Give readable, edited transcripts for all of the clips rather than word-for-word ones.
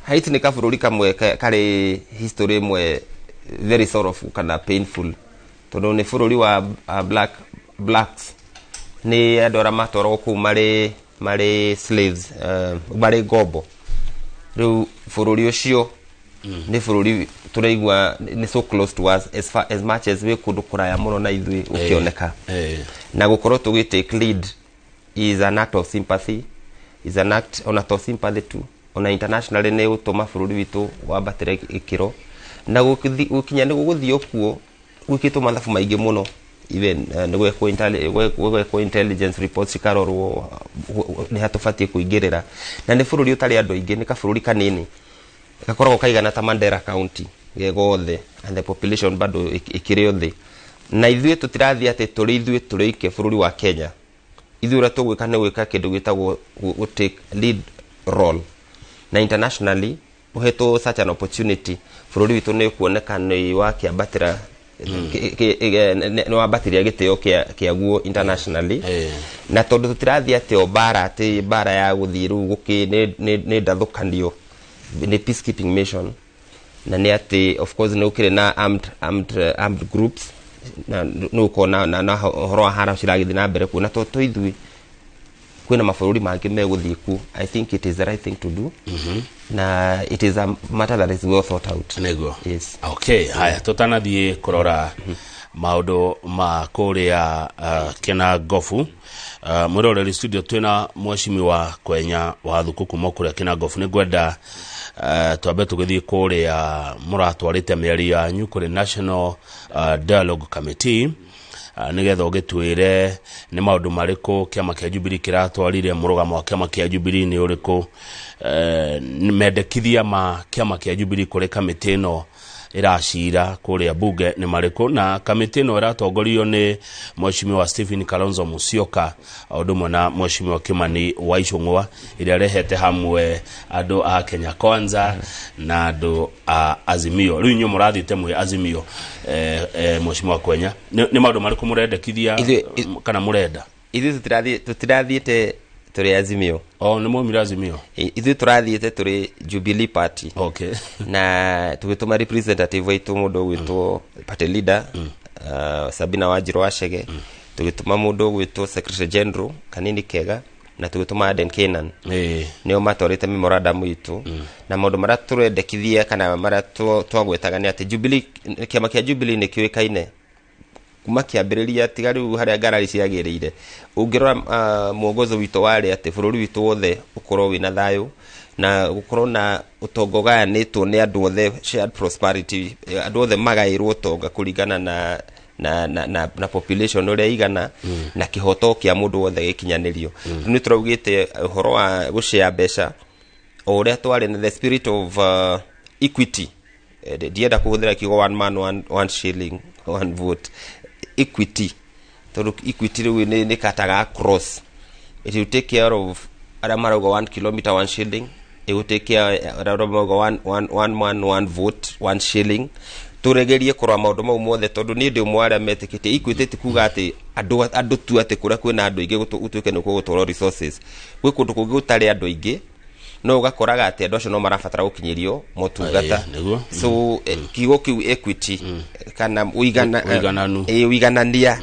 Haiti nĩ kabũrũri kamwe karĩ history ĩmwe very sorrowful kana painful, tondũ nĩ bũrũri wa blacks, nĩ andũ arĩa matwaragwo kũu marĩ slaves, marĩ ngombo. Rĩu bũrũri ũcio nĩ bũrũri tũraigua nĩ so close to us, as far as much as wĩ kũndũ kũraya mũno na ithuĩ ũkĩoneka. Na gũkorwo tũgĩ take lead is an act of sympathy, is an act ona to sympathy tu, ona internationally nĩ gũtũma bũrũri witũ wambatĩre ikĩro na gũkinya nĩ gũgũthiĩ kuo gwĩkĩtwo mathabu maingĩ mũno, even nĩ gwekwo intelligence reports cikarorwo nĩ hatũbatiĩ kũingĩrĩra. Na nĩ bũrũri ũtarĩ andũ aingĩ, nĩ kabũrũri kanini gakoragwo kaigana ta Mandera County ge gothe, and the population bado ĩkĩrĩ o thĩ. Na ithuĩ tũtirathiĩ atĩ tũrĩ ithuĩ tũrĩ ike bũrũri wa Kenya. Ithuĩ ũrĩa tũgwĩka nĩ gwĩka kĩndũ gĩtagwo gũ take lead role, na internationally ũhetwo such an opportunity, bũrũri witũ nĩ kuoneka nĩ wakĩambatĩra, nĩ wambatĩria gĩtĩo kĩaguo internationally. Na tondũ tũtirathiĩ atĩ o mbara, atĩ mbara ya gũthiĩ rĩu gũkĩ nĩ ndathũkanio, nĩ peacekeeping mission. Na nĩ atĩ of course nĩ gũkĩrĩ na armed groups, na nĩ ũkona na ũhoro wa hara ciragĩthiĩ na mbere kuo, na to ithuĩ, kwĩna mabũrũri mangĩ megũthiĩ kuo. I think it is the right thing to do, na it is a matter that is well thought out. Nĩguo. Yes. Okay, haya, tũtanathiĩ kũrora maũndũ ma kũrĩa Kĩnangobu, mwĩroreri studio twĩna Mheshimiwa Kwenya wa Thuku kuma kũrĩa Kĩnangobu. Nĩ ngwenda twambe tũgĩthiĩ kũrĩa mũratwarĩte mĩario yanyu kũrĩ National Dialogue Committee, nĩgetha ũgĩtwĩre nĩ maũndũ marĩkũ kĩama kĩa Jubilee kĩratwarire, mũrũgamo wa kĩama kĩa Jubilee nĩ ũrĩkũ, mendekithia ma kĩama kĩa Jubilee kũrĩ kamĩtĩ ĩno ĩracira kũrĩa bunge nĩ marĩkũ. Na kamĩtĩ ĩno ĩratongorio nĩ Mheshimiwa Stephen Kalonzo Musyoka o ũndũ ũmwe na Mheshimiwa Kimani wa Ichung'wa, ĩrĩa ĩrehete hamwe andũ a Kenya Kwanza na andũ a Azimio. Rĩu inyuĩ mũrathiĩte mwĩ Azimio, Mheshimiwa Kwenya, nĩ maũndũ marĩkũ mũrendekithia kana mũrenda? Ithuĩ tũtirathiĩte tũrĩ Azimio. O nĩ mwaumire Azimio? Ithuĩ tũrathiĩte tũrĩ Jubilee Party. Na tũgĩtũma representative waitũ, mũndũ ũgwĩtwo party leader, Sabina Wanjirũ Wachege, tũgĩtũma mũndũ ũgwĩtwo secretary general Kanini Kega, na tũgĩtũma Aden Kenan. Nĩo matwarĩte memorandum itũ. Na maũndũ marĩa tũrendekithia kana marĩa twagwetaga nĩ atĩ Jubilee, kĩama kĩa Jubilee nĩ kĩũĩkaine kuma kĩambĩrĩria, tiga rĩu harĩa ngarari ciagĩrĩire. Ũngĩrora, mwongozo witũ warĩ atĩ bũrũri witũ wothe ũkorwo wĩna thayũ na gũkorwo na ũtonga ũgayanĩtwo nĩ andũ othe, shared prosperity, andũ othe magaĩrwo ũtonga kũringana na population ũrĩa igana, na kĩhoto kĩa mũndũ wothe gĩkinyanĩrio. Rĩu nĩ tũraugĩte ũhoro wa gũshare mbeca o ũrĩa twarĩ na the spirit of equity. Ndienda kũhũthĩra kiugo one man one shilling, one vote, equity, tondũ equity rĩu nĩ kataga across. It will take care of arĩa marauga 1 kilometer 1 shilling, it will take care arĩa marauga one man one vote one shilling. Tũregerie kũrora maũndũ mau mothe, tondũ niĩ ndĩ ũmwe wa arĩa metĩkĩtie equity ti kuga atĩ andũ tu, atĩ kũrĩa kwĩna andũ aingĩ gũtuĩke nĩ gũgũtwarwo resources. Gwĩ kũndũ kũngĩ gũtarĩ andũ aingĩ, no ũgakoraga atĩ andũ acio no marabatara gũkinyĩrio motungata. Ĩĩ, nĩguo. So kiugo kĩu equity kana ũigana, Ũigananu. Ũiganania,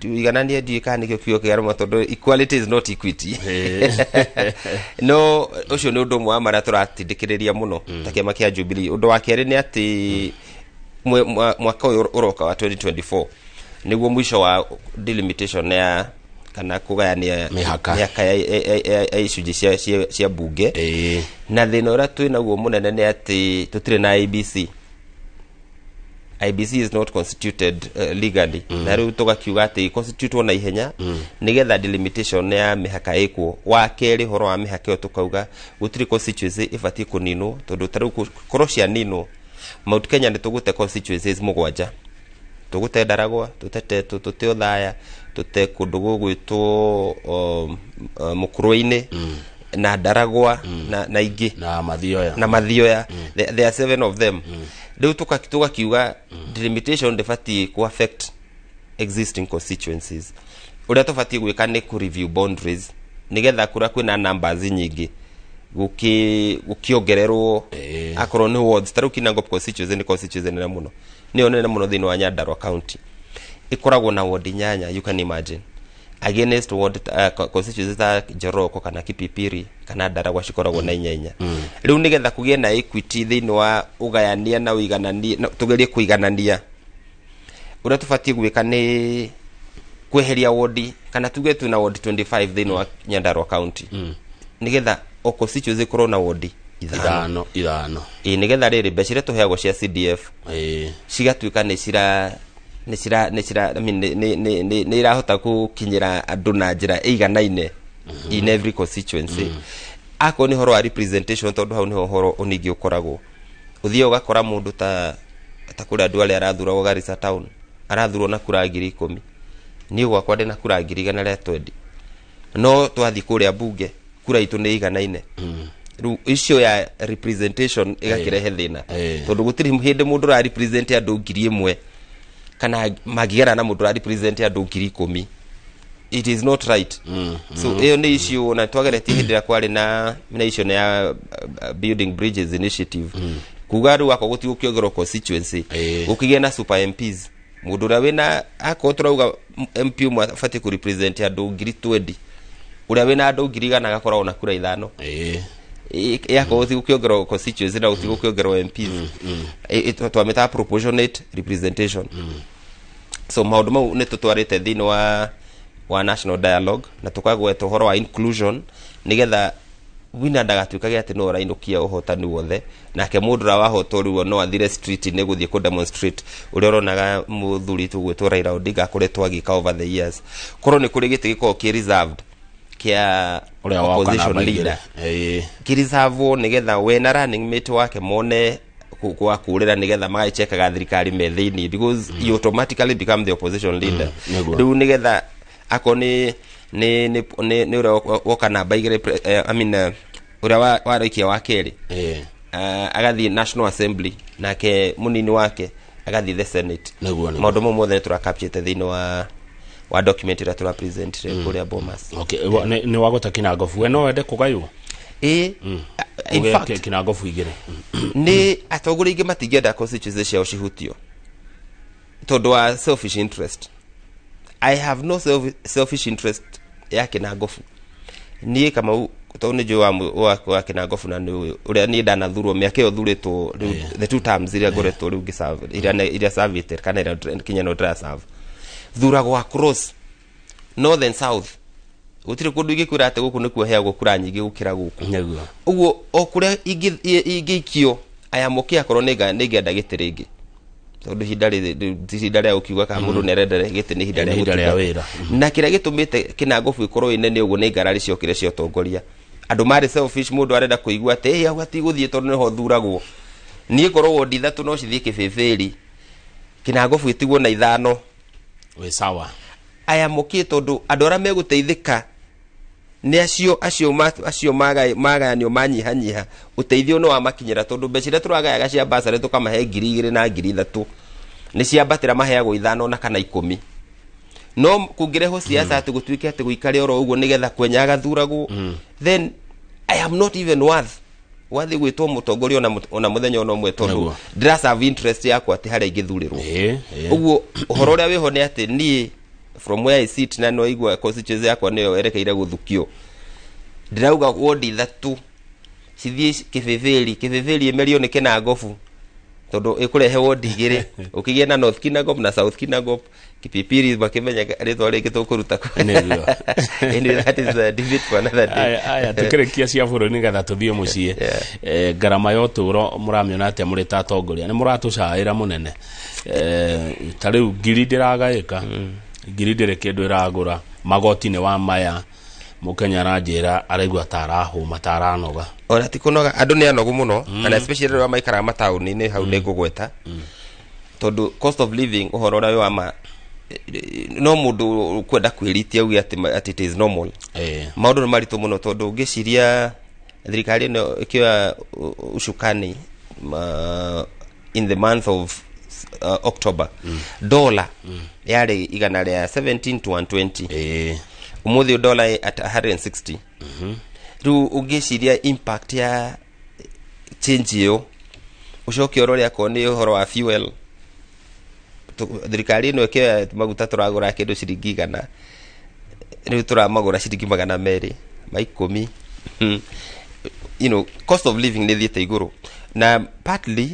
ũiganania, ndiũĩ kana nĩkĩo kiugo kĩarũma, tondũ equality is not equity. No ũcio nĩ ũndũ ũmwe wa marĩa tũratindĩkĩrĩria mũno ta kĩama kĩa Jubilee. Ũndũ wa kerĩ nĩ atĩ mwaka ũyũ ũroka wa 2024 nĩguo mũico wa delimitation ya kana kũgayania Mĩhaka. Mĩhaka ya icunjĩ cia bunge. Na thĩna ũrĩa twĩ naguo mũnene nĩ atĩ tũtirĩ na IEBC. IEBC is not constituted legally. Na rĩu tũgakiuga atĩ constitutwo na ihenya, nĩgetha delimitation ya mĩhaka ĩkwo. Wa kerĩ, ũhoro wa mĩhaka ĩyo, tũkauga gũtirĩ constituency ĩbatiĩ kũninwo, tondũ ta rĩu korwo cianinwo Mount Kenya nĩ tũgũte constituencies mũgwanja: tũgũte Ndaragwa, tũtete, tũte Othaya, tũte kũndũ gũgwĩtwo Mũkũrwe-inĩ na Ndaragwa na ingĩ. Na Mathioya. Na Mathioya. There are seven of them. Rĩu tũgakiuga delimitation ndĩbatiĩ ku affect existing constituencies. Ũrĩa tũbatiĩ gwĩka nĩ kũ review boundaries, nĩgetha kũrĩa kwĩna numbers nyingĩ Gũkĩongererwo Ĩĩ. akorwo nĩ wards, ta rĩu Kinangop constituency nĩ constituency nene mũno, nĩyo nene mũno thĩinĩ wa Nyandarua County, ĩkoragwo na ward inyanya. You can imagine against ward constituency ta Njoroko kana Kipipiri kana Ndaragwa cikoragwo na inya inya. Rĩu nĩgetha kũgĩe na equity thĩinĩ wa ũgayania na ũiganania na tũgerie kũiganania, ũrĩa tũbatiĩ gwĩka nĩ kweheria wodi, kana tuge twĩna ward 25 thĩinĩ wa Nyandarua County, nĩgetha o constituency ĩkorwo na wodi ithano. Ithano ithano. Ĩ, nĩgetha rĩrĩ mbeca iria tũheagwo cia CDF cigatuĩka nĩ cira nĩ cira nĩ cira I mean, nĩ nĩ nĩ nĩ nĩ irahota gũkinyĩra andũ na njĩra ĩiganaine in every constituency. Akorwo nĩ ũhoro wa representation, tondũ hau nĩho ũhoro ũningĩ ũkoragwo, ũthiaga ũgakora mũndũ ta kũrĩ andũ arĩa arathuragwo Garissa town, arathurwo na kura 10,000. Niĩ gwakwa ndĩ na kura 120,000, no twathiĩ kũrĩa bunge kura itũ nĩ iganaine. Rĩu icio ya representation ĩgakĩrehe thĩna, tondũ gũtirĩ hĩndĩ mũndũ ũra represent andũ 1,000 kana mangĩgera na mũndũ ũra represent andũ 10,000. It is not right. So ĩyo nĩ issue na twageretie hĩndĩ ĩrĩa kwarĩ na issue ya Building Bridges Initiative, kuga rĩu akorwo gũtigũkĩongerwo constituency, gũkĩgĩa na super MPs, mũndũ ũrĩa wĩna, akorwo tũrauga MP ũmwe abatiĩ kũ represent andũ 20,000, ũrĩa wĩna andũ 100,000 agakoragwo na kura ithano. Yakorwo gũtigũkĩongerwo constituency na gũtigũkĩongerwo MPs, twamĩtaga proportionate representation. So maũndũ mau nĩ tũtwarĩte thĩinĩ wa national dialogue na tũkagweta ũhoro wa inclusion, nĩgetha wina ndagatuĩkage atĩ no ũrainũkia ũhotani wothe, nake mũndũ ũrĩa wahotwo rĩu no athire street-inĩ gũthiĩ kũ demonstrate, ũrĩa ũronaga mũthuri tũgwĩtwo Raila Odinga akoretwo agĩka over the years. Korwo nĩ kũrĩ gĩtĩ gĩkoragwo kĩ reserved kĩa ũrĩa woka opposition namba igĩrĩ. leader, kĩreservwo nĩgetha we na running mate wake mone kwa kũrĩra, nĩgetha magagĩchekaga thirikari me thĩinĩ, because you automatically become the opposition leader. Nĩguo. Rĩu nĩgetha akorwo nĩ ũrĩa woka namba igĩrĩ, I mean, ũrĩa warĩkia wa kerĩ, agathiĩ National Assembly, nake mũnini wake agathiĩ the Senate. Nĩguo, nĩguo. Maũndũ mau mothe nĩ tũrakapchĩte thĩinĩ wa document ĩrĩa tũrapresentire kũrĩa Bomas. Okay, nĩ wagweta Kinangofu, we no wende kũgaywo? Ĩ, in Ũgĩe fact, Kinangofu igĩrĩ. Nĩ atongoria aingĩ matingĩenda constituency ciao cihutio tondũ wa selfish interest. I have no selfish interest ya Kinangofu. Niĩ Kamau, tondũ nĩ njũĩ wa Kinangofu na nĩ ũrĩa niĩ ndanathurwo mĩaka ĩyo thurĩtwo rĩu, the two terms iria ngoretwo rĩu ngĩserve, iria servĩte kana iria kinya no ndĩraserve, thuragwo across north and south. Gũtirĩ kũndũ ingĩkwĩra atĩ gũkũ nĩkuo heagwo kura nyingĩ gũkĩra gũkũ. Ũguo o kũrĩa ingĩikio ayamũke, akorwo nĩngenda gĩtĩ rĩngĩ, tondũ ihinda rĩrĩ ti ihinda rĩa gũkiuga kana mũndũ nĩarenda gĩtĩ, nĩ ihinda Nĩ rĩa ihinda rĩa gũtungata. wĩra. Na kĩrĩa gĩtũmĩte Kinangofu ĩkorwo ĩ nene ũguo nĩ ngarari ciokire cia ũtongoria. Andũ marĩ selfish, mũndũ arenda kũigua atĩ ĩ hau hatigũthiĩ tondũ nĩho thuragwo. Niĩ korwo wondi ithatũ no cithiĩ Kĩbĩbĩri, Kinangofu ĩtigwo na ithano, Wĩ sawa. Ayamũkie, tondũ andũ arĩa megũteithĩka nĩ acio magayanio manyihanyiha, ũteithio nĩ wamakinyĩra, tondũ mbeca iria tũragayaga cia basarĩ tũkamahe 2,000 na 3,000 nĩ ciambatĩra, maheagwo ithano na kana ikũmi. No kũngĩrehwo siasa atĩ gũtuĩke atĩ gũikare oro ũguo nĩgetha kwenya agathuragwo, then I am not even worth wathi gwĩtwo mũtongoria ona mũthenya ona ũmwe, tondũ ndĩra serve interest yakwa atĩ harĩa ingĩthurĩrwo. Ĩĩ, ĩĩ. Ũguo ũhoro ũrĩa wĩho nĩ atĩ niĩ from where I sit, na no igua constituency yakwa nĩyo erekeire gũthukio, ndĩrauga wondi ithatũ cithiĩ Kĩbĩbĩri, Kĩbĩbĩri ĩmerio nĩ Kinangofu, tondũ ĩkũrehe wondi igĩrĩ, ũkĩgĩe na North Kinangop na South Kinangop. Kipipiri makĩmenya rĩtwa rĩngĩ tũkũruta kũ. Anyway, that is a debate for another day. Aya, aya, tukĩrĩkia cia bũrũri nĩgetha tũthiĩ mũciĩ. Ngarama ya ũtũũro mũramĩona atĩa mũrĩ ta atongoria? Nĩ mũratũcaĩra mũnene? Ta rĩu ngiri ndĩragaĩka, ngiri ndĩrĩ kĩndũ ĩragũra, magoti nĩ wa maya, mũkenya aranjĩra araigua ta arahũma, ta aranoga. Ona ti kũnoga, andũ nĩ anogu mũno, na especially rĩrĩa maikaraga mataũni-inĩ. Hau nĩ ngũgweta tondũ cost of living, ũhoro ũrĩa wĩ wa ma, no mũndũ kwenda kwĩritia auge atĩ it is normal. Maũndũ nĩ maritũ mũno, tondũ ngĩciria thirikari ĩno ĩkĩoya ucukani in the month of October, dollar yarĩ 117 to 120. Ũmũthĩ dollar ĩ at 160. Rĩu ũngĩciria impact ya change ĩyo, ũcoke ũrore akorwo nĩ ũhoro wa fuel. Thirikari ĩno ĩkĩoya maguta tũragũra kĩndũ ciringi 100, rĩu tũramagũra ciringi 210. Cost of living nĩ thiĩte igũrũ, na partly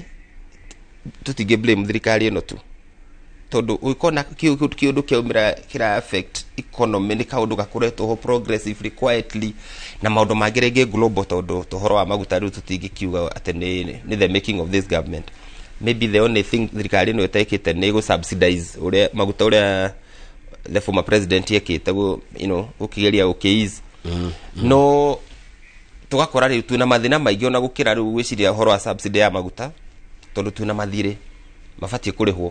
tũtingĩ blame thirikari ĩno tu, tondũ ũkona kĩũndũ kĩaumĩra kĩra affect economy, nĩ kaũndũ gakoretwo ho progressively, quietly, na maũndũ mangĩ rĩngĩ global, tondũ tũhoro wa maguta rĩu tũtingĩkiuga atĩ nĩ the making of this government. Maybe the only thing thirikari ĩno ĩtekĩte nĩ gũ subsidize ũrĩa maguta, ũrĩa the former president ekĩte gũkĩgeria gũkĩ-ease. No tũgakora rĩu twĩna mathĩna maingĩ ona gũkĩra rĩu gwĩciria ũhoro wa subsidy ya maguta, tondũ twĩna mathirĩ mabatiĩ kũrĩhwo.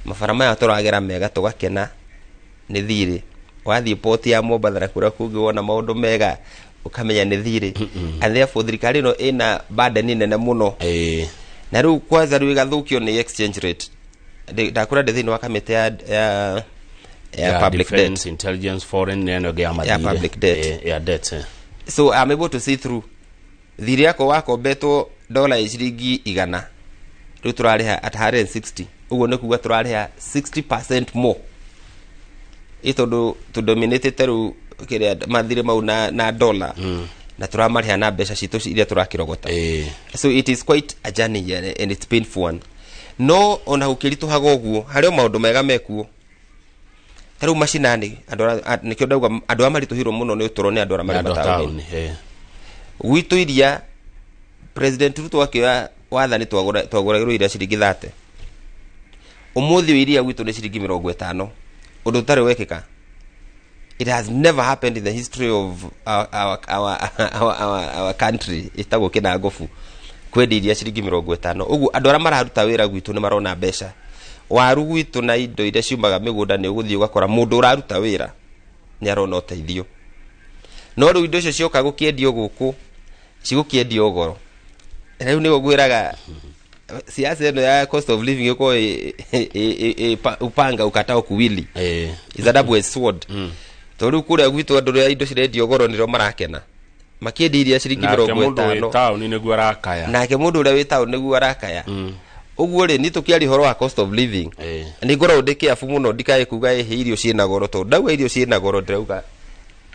Mabara maya tũragera mega tũgakena nĩ thirĩ. Wathiĩ port ya Mombatha na kũrĩa kũngĩ wona maũndũ mega, ũkamenya nĩ thirĩ, and therefore thirikari ĩno ĩna burden nene mũno. Na rĩu kwanza rĩu ĩgathũkio nĩ exchange rate. Ndakũra ndĩ thĩinĩ wa kamĩtĩ ya public debt. Defense, intelligence, foreign nĩ ĩno ĩngĩ ya mathirĩ. Public debt. Ya debt. So I'm able to see through thirĩ yakwa wakombetwo dola ya ciringi 100, rĩu tũrarĩha at 160. Ũguo nĩ kuga tũrarĩha 60% more, ĩ tondũ tũdominatĩte rĩu kĩrĩa mathirĩ mau na dola, na tũramarĩha na mbeca citũ iria tũrakĩrogota. So it is quite a journey and it's painful one. No ona gũkĩritũhaga ũguo, harĩ o maũndũ mega mekuo. Ta rĩu macinani, andũ nĩkĩo ndauga andũ arĩa maritũhĩirwo mũno nĩ ũtũro nĩ andũ arĩa marĩ andũ a mataũni. Taũni. Gwitũ iria, President Ruto akĩoya wathani twagũragĩrwo iria ciringi 30. Ũmũthĩ ũyũ iria gwitũ nĩ ciringi 50, ũndũ ũtarĩ wekĩka. It has never happened in the history of our country ĩtagwo Kĩnangobu kwendia iria ciringi 50. Ũguo andũ arĩa mararuta wĩra gwitũ nĩ marona mbeca. Waru gwitũ na indo iria ciumaga mĩgũnda, nĩ ũgũthiĩ ũgakora mũndũ ũraruta wĩra nĩ arona ũteithio. No rĩu indo icio cioka gũkĩendio gũkũ, cigũkĩendio goro. Rĩu nĩguo ngwĩraga siasa ĩno ya cost of living ĩkorwo upanga ukatao kuwili, is a double edged sword, tondũ rĩu kũrĩa gwitũ andũ rĩa indo cirendio goro nĩrĩo marakena makĩendia iria ciringi nake mĩrongo mũndũ wĩ ĩtano. Taũni nĩguo arakaya. Nake mũndũ ũrĩa wĩ taũni nĩguo arakaya. Ũguo rĩ, niĩ tũkĩaria ũhoro wa cost of living, nĩ ngoragwo ndĩ careful mũno ndikae kuga ĩhĩ irio ciĩna goro, tondũ ndauga irio ciĩna goro, ndĩrauga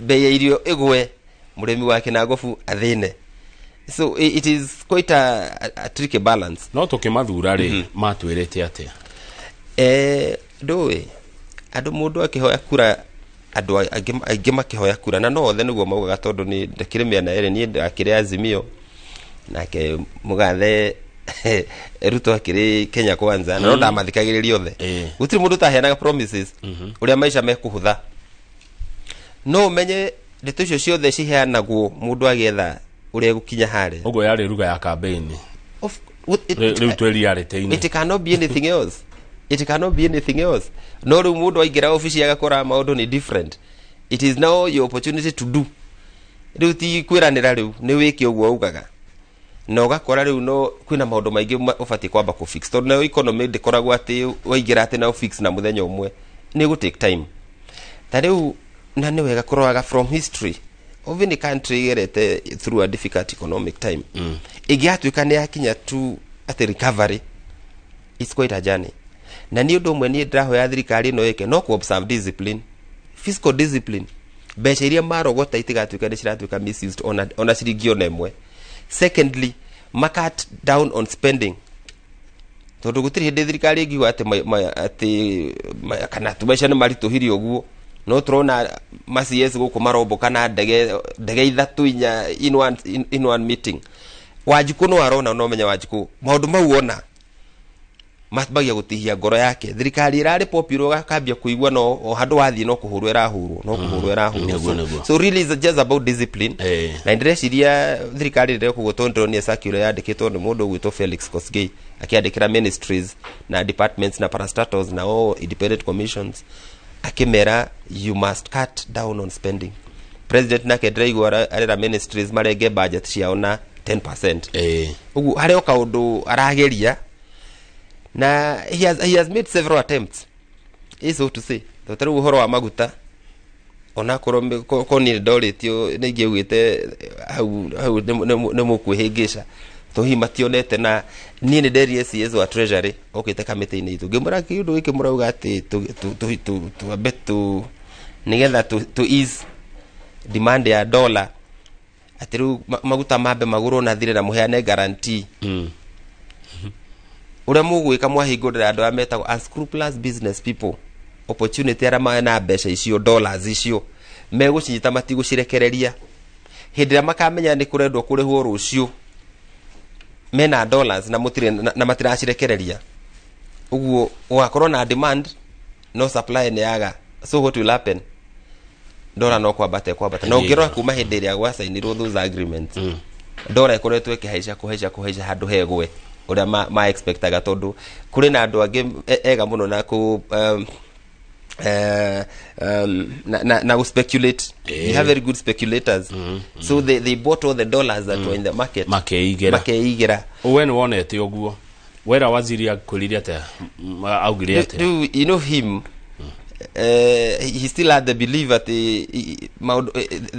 bei ya irio ĩgwe, mũrĩmi wa Kĩnangobu athĩne. So it is quite a tricky balance. No tũkĩmathura rĩ, matwĩrĩte atĩa? Ndũĩ andũ, mũndũ akĩhoya kura, andũ aingĩ makĩhoya kura, na no othe nĩguo maugaga, tondũ nĩ ndakĩrĩ mĩena ĩrĩ. Niĩ ndakĩrĩ Azimio, nake mũgathe Ruto akĩrĩ Kenya Kwanza, na no ndamathikagĩrĩria othe. Gũtirĩ mũndũ ũtaheanaga promises ũrĩa maica mekũhũtha. No ũmenye ndeto icio ciothe ciheanagwo mũndũ agĩetha ũrĩa egũkinya harĩa. Ũguo yarĩ ruga ya campaign. Rĩu twĩ reality-inĩ. It cannot be anything else, it cannot be anything else. No rĩu mũndũ aingĩra obici agakora maũndũ nĩ different. It is now your opportunity to do. Rĩu ti kwĩranĩra, rĩu nĩ wĩke ũguo ugaga, na ũgakora rĩu no kwĩna maũndũ maingĩ ũbatiĩ kwamba kũ fix, tondũ nayo economy ndĩkoragwo atĩ waingĩra atĩ na ũfix na mũthenya ũmwe, nĩ gũ take time. Ta rĩu na nĩ wega kũroraga from history of any country igerete through a difficult economic time, ĩngĩgatuĩka nĩ yakinya tu atĩ recovery, it's quite a journey. Na nĩ ũndũ ũmwe niĩ ndĩrahoya thirikari ĩno ĩke no kũ observe discipline, fiscal discipline. Mbeca iria marogota itigatuĩka nĩ ciratuĩka misused ona ciringi ona ĩmwe. Secondly, ma cut down on spending, tondũ gũtirĩ hĩndĩ thirikari ĩngiuga atĩ kana tu maica nĩ maritũhire ũguo. No tũrona ma CS gũkũ maromboka na ndege ithatũ inya in one meeting. Wanjikũ no arona, no menya Wanjikũ maũndũ mau ona mambagia gũtihia ngoro yake. Thirikari ĩrarĩ popular, ũgakambia kũigua no o handũ wathiĩ no kũhũrwo ĩrahũrwo, no kũhũrwo ĩrahũrwo. Nĩguo. So really it's just about discipline. Na ndĩreciria thirikari rĩrĩa kũguo, tondũ ndĩronire circular yandĩkĩtwo nĩ mũndũ ũgwĩtwo Felix Kosgei akĩandĩkĩra ministries na departments na parastatals na all independent commissions, akĩmera you must cut down on spending. President nake ndĩraigua arera ministries marenge budget ciao na 10%. Ũguo harĩ o kaũndũ arageria, na he has made several attempts, is so to say. Tondũ ta rĩu ũhoro wa maguta Onakorwo ko niĩ ndorĩtio nĩ ingĩaugĩte hau hau nĩ mũkwĩhĩngĩca, to hihi mationete. Na niĩ nĩ nderire CS wa Treasury okĩte kamĩtĩ-inĩ itũ, ngĩmwĩra kĩũndũ gĩkĩ mũrauga atĩ twambe tu nĩgetha tu ease demand ya dollar, atĩ rĩu maguta mambe magũrwo na thire na mũheane guarantee. Ũrĩa mũgwĩka, mwahingũrĩra andũ arĩa metagwo unscrupulous business people opportunity, arĩa mena mbeca icio, dollars icio, megũcinyita, matigũcirekereria. Hĩndĩ ĩrĩa makamenya nĩ kũrendwo kũrĩhwo rũciũ, mena dollars na mũtirĩ na matiracirekereria, ũguo gũgakorwo na demand no supply nĩ yaga. So what will happen? Dola no kwambata kwambata. Na ũngĩrora kuma hĩndĩ ĩrĩa gwacainirwo those agreements, dola ĩkoretwo ĩkĩhaica, kũhaica, kũhaica handũ hegwe ũrĩa ma expectaga, tondũ kũrĩ na andũ angĩ ega mũno na kũ na gũ speculate. You have very good speculators, so they bought all the dollars that were in the market. Makeigĩra. Makeigĩra. We nĩ wonete ũguo wera waziri akwĩrire atĩa? Augire atĩa? Do you know him? He still had the belief that maũndũ,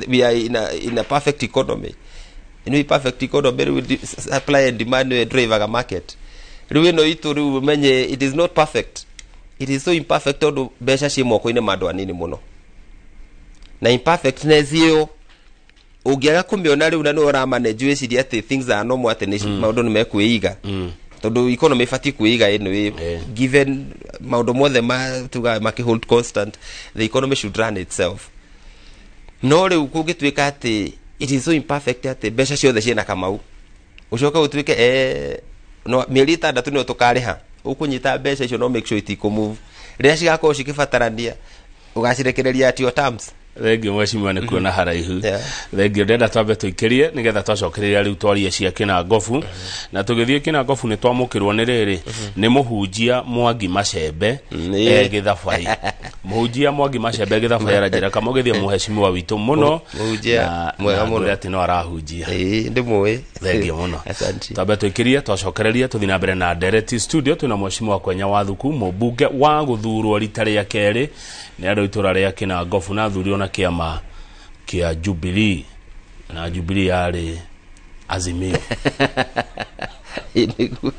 we are in a perfect economy. Perfect economy rĩu supply and demand nĩyo drivaga market. Rĩu ĩno itũ rĩu ũmenye it is not perfect, it is so imperfect, tondũ mbeca ciĩ moko-inĩ ma andũ anini mũno, na imperfectness ĩyo ũngĩaga kũmĩona rĩu na nĩwe ũramanage, wĩcirie atĩ things are normal, atĩ maũndũ nĩ mekwĩiga, tondũ economy ĩbatiĩ kwĩiga anyway. Given maũndũ mothe ma tuga makĩ constant, the economy should run itself. No rĩu kũngĩtuĩka atĩ it is so imperfect atĩ mbeca ciothe ciĩna Kamau, ũcoke ũtuĩke no mĩeri 6 nĩyo tũkarĩha, ũkũnyita mbeca icio no make sure itikũmove rĩrĩa cigakorwo cikĩbatarania, ũgacirekereria at your terms. Thengio, mheshimiwa, nĩ kuona haraihu. Thengio. Ndenda twambe tũikĩrie nĩgetha twacokereria rĩu twarie cia Kĩnangobu. Na tũgĩthiĩ Kĩnangobu nĩ twamũkĩrwo nĩ rĩrĩ nĩ mũhunjia Mwangi Macembe. Gĩthabai, mũhunjia Mwangi Macembe Gĩthabai aranjĩra kamũgĩthie mũheshimiwa witũ mũno. Mũhunjia mwega na mũno. Ngwĩre atĩ no arahunjia. Ĩĩ, ndĩmũĩ. Thengio mũno. Asante. Twambe tũikĩrie, twacokereria tũthiĩ na mbere na ndereti. Studio twĩna mheshimiwa Kwenya Wathuku, mũmbunge wa gũthurwo rita rĩa kerĩ nĩ andũ itũra rĩa Kĩnangobu, na athurirwo na kĩama kĩa Jubilee, na Jubilee yarĩ Azimio. Ĩĩ, nĩguo.